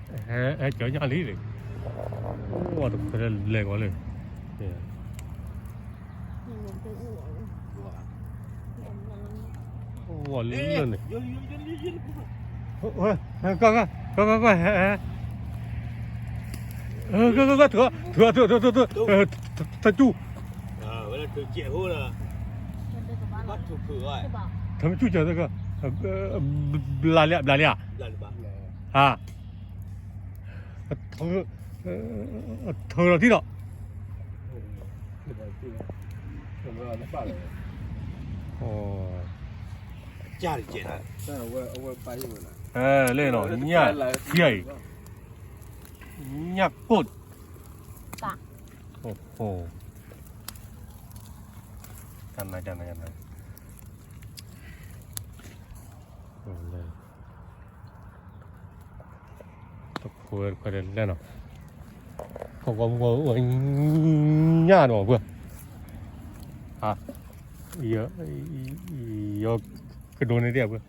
ဟဲ ဟဲကၠီညၣ်လံန့ၣ်, အိၣ်တခွဲးလဲၤလဲၤကီးလၢ, အိၣ်လၢန့ၣ်, ကကကကက ထုထုထုထုထု ထုထုထုထု တၢ်စူၣ်, တၢ်စူၣ်ကၢ်သက, ဘျးလံ ဘျးလံဧါ, ထုးလီၤထံလီၤ, လၢနီၤ ညၣ်ထံအံၤ, ညၣ်ကိၣ်, တၢ်နါ တၢ်နါ တၢ်နါ တခွဲးတခွဲးတလဲၣ်နီၤ, ဖီၣ်ကွၢ်မုၢ်ကွၢ်အိၣ်ညၣ်နီၤပှၢ်, ယကဒိးန့ၢ်ဒၣ်ပှၢ်,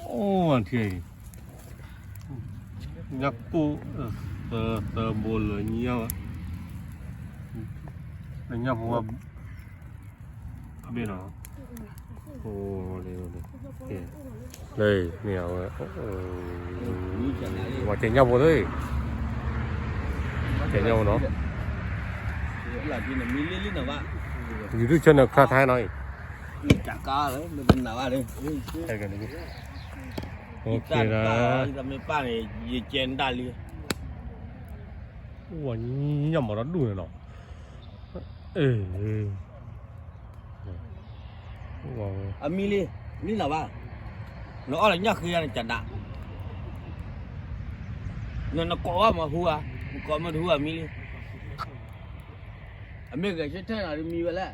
အိၣ်ထံအံၤ, ညၣ်ကိၣ်, သၢဘိလၢညၣ်, လၢညၣ်ဖိဝဲ ဘ့ၣ်နီၤ, လၢမ့ၢ်အဝဲ, ဝဲကဲညၣ်ဖိသ့, ကဲညၣ်ဖိနီၤ, YouTube channel ခါထဲနီၤအံၤ, အိၣ်ညၣ်မၤဒီဒူၣ်န့ၣ်နီၤ, အမံလံ, မံနၤဘၣ်, နအီၣ်လၢညၣ်ဃ့ယါန့ၣ်ကဒး, နကိးဘၣ်မ့ၢ်ဟူဧါ, နကိးမ့ၢ်တဟူဧါမံလံ, အမ့ၢ်ဂဲၤဆၢထၢၣ်နၤဒ်မံဝဲလဲၣ်